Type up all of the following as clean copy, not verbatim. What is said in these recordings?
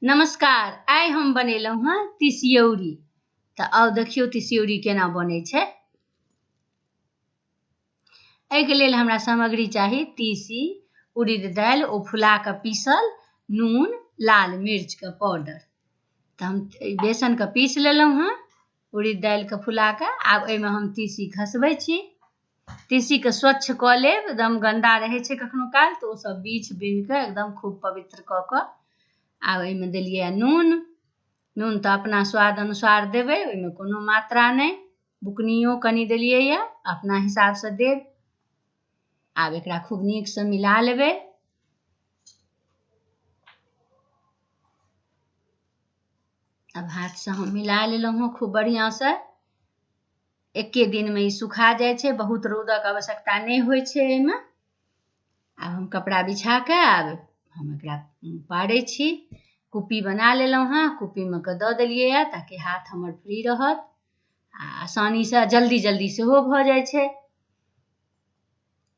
नमस्कार। आइ हम बनेलहुँ हँ तिसियौरी। तऽ आउ देखियौ तिसियौरी केना बनै छै। एहिके लेल हमरा सामग्री चाही तीसी, उड़ीद दालि ओ फुला कऽ पीसल, नून, लाल मिर्चके पाउडर। तऽ हम बेसनके पीस लेलहुँ हँ, उड़ीद दालिके फुला कऽ। आब एहिमे हम तीसी खसबै छी। तीसीके स्वच्छ कऽ लेब, एकदम गन्दा रहै छै कखनो काल, तऽ ओसभ बीछ बिन कऽ एकदम खूब पवित्र कऽ कऽ। आब एहिमे देलियै नून। नून तऽ अपना स्वाद अनुसार देबै, ओहिमे कोनो मात्रा नहि। बुकनियो कनि देलियै यऽ, अपना हिसाबसँ देब। आब एकरा खूब नीकसँ मिला लेबै। आब हाथसँ हम मिला लेलहुँ हँ खूब बढ़िआँसँ। एके दिनमे ई सुखा जाइ छै, बहुत रौदक आवश्यकता नहि होइ छै एहिमे। आब हम कपड़ा बिछा कऽ आब हम एकरा पारै छी। कुप्पी बना लेलहुँ हँ, कुप्पीमे कऽ दऽ देलियै हँ ताकि हाथ हमर फ्री रहत आ आसानीसँ जल्दी जल्दी सेहो भऽ जाइ छै।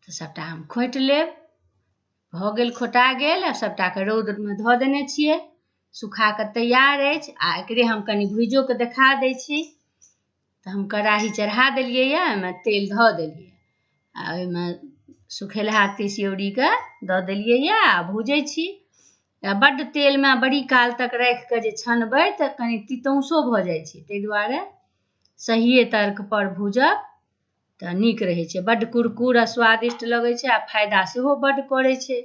तऽ सभटा हम खोँटि लेब। भऽ गेल, खोटा गेल। आ सभटाके रौदमे धऽ देने छियै, सुखा कऽ तैयार अछि। आ एकरे हम कनि भुजियो कऽ देखा दै छी। तऽ हम कड़ाही चढ़ा देलियै यऽ, ओहिमे तेल धऽ देलियै आ ओहिमे सुखेलहा तिसियौरीके दऽ देलियै यऽ आ भूजै छी। आ बड्ड तेलमे बड़ी काल तक राखि कऽ जे छनबै तऽ कनि तितौसो भऽ जाइ छै, ताहि दुआरे सहिए तर्कपर भूजब तऽ नीक रहै छै। बड्ड कुरकुर आ स्वादिष्ट लगै छै आ फायदा सेहो बड्ड करै छै।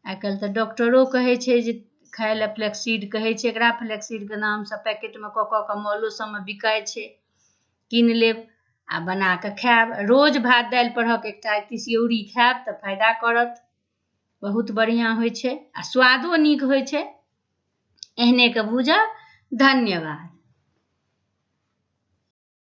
आइ काल्हि तऽ डॉक्टरो कहै छै जे खाय लए, फ्लैक्सीड कहै छै एकरा। फ्लैक्सीडके नामसँ पैकेटमे कऽ कऽ कऽ मॉलो सबमे बिकाइ छै। कीन लेब आ बना कऽ खायब। रोज भात दालि परहक एकटा तिसियौरी खायब तऽ फायदा करत। बहुत बढ़िआँ होइ छै आ स्वादो नीक होइ छै। एहने के भूजब। धन्यवाद।